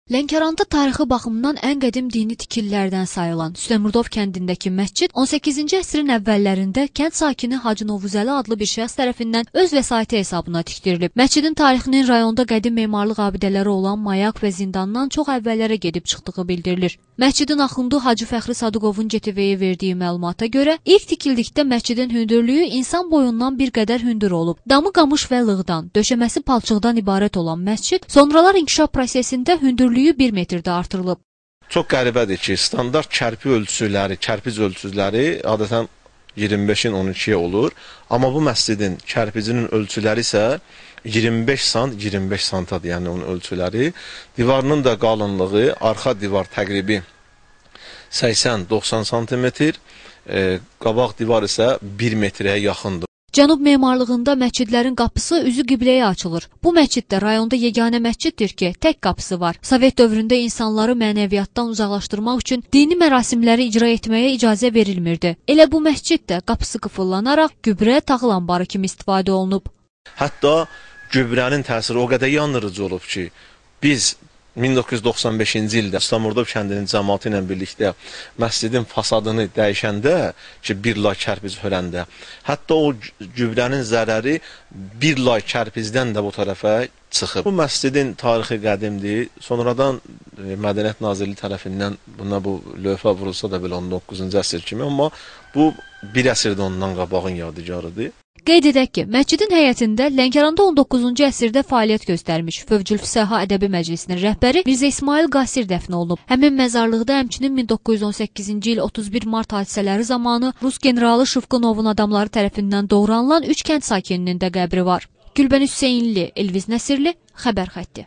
Lənkəranda tarixi baxımdan ən qədim dini tikililərdən sayılan Südəmirdov kəndindəki məscid 18-ci əsrin əvvəllərində kənd sakini Hacı Novuzəli adlı bir şəxs tərəfindən öz vəsaiti hesabına tikdirilib. Məscidin tarixinin rayonda qədim memarlıq abidələri olan Mayak və Zindandan çox əvvəllərə gedib çıxdığı bildirilir. Məscidin axundu Hacı Fəxri Sadıqovun GTV-yə verdiyi məlumata görə ilk tikildikdə məscidin hündürlüyü insan boyundan bir qədər hündür olub. Damı qamış və lığdan, döşəməsi palçıqdan ibarət olan məscid sonralar inkişaf prosesində hündürlüyü 1 metrdə artırılıb. Çox qəribədir ki, standart kərpi ölçüləri, kərpic ölçüləri adətən 25-in 12-yə olur. Amma bu məscidin kərpicinin ölçüləri isə 25 sant, 25 santadır, yəni onun ölçüləri. Divarının da qalınlığı, arxa divar təqribi 80-90 santimetr, qabaq divar isə 1 metrəyə yaxındır. Cənub memarlığında məscidlərin qapısı üzü qibləyə açılır. Bu məscid də rayonda yeganə məsciddir ki, tək qapısı var. Sovet dövründə insanları mənəviyyatdan uzaqlaşdırmaq üçün dini mərasimləri icra etməyə icazə verilmirdi. Elə bu məscid də qapısı qıfıllanaraq gübrə taxıl anbarı kimi istifadə olunub. Hətta gübrənin təsiri o qədər yandırıcı olub ki, biz 1995-ci ildə Südəmirdov kəndinin cəmaatı ilə birlikdə məscidin fasadını dəyişəndə ki, bir lay kərpic hörəndə, hətta o gübrənin zərəri bir lay kərpicdən də bu tərəfə çıxıb. Bu məscidin tarixi qədimdir. Sonradan Mədəniyyət Nazirliyi tərəfindən buna bu lövhə vurulsa da belə 19-cu əsr kimi, amma bu bir əsrdə ondan qabağın yadigarıdır. Qeyd edək ki, məscidin həyətində Lənkəranda 19-cu əsrdə fəaliyyət göstərmiş Fövcül Füsəha Ədəbi Məclisinin rəhbəri Mirzə İsmail Qasir dəfn olunub. Həmin məzarlıqda həmçinin 1918-ci il 31 mart hadisələri zamanı Rus generalı Şıfqınovun adamları tərəfindən doğranılan 3 kənd sakininin də qəbri var. Gülbən Hüseynli, Elviz Nəsirli, Xəbər xətti.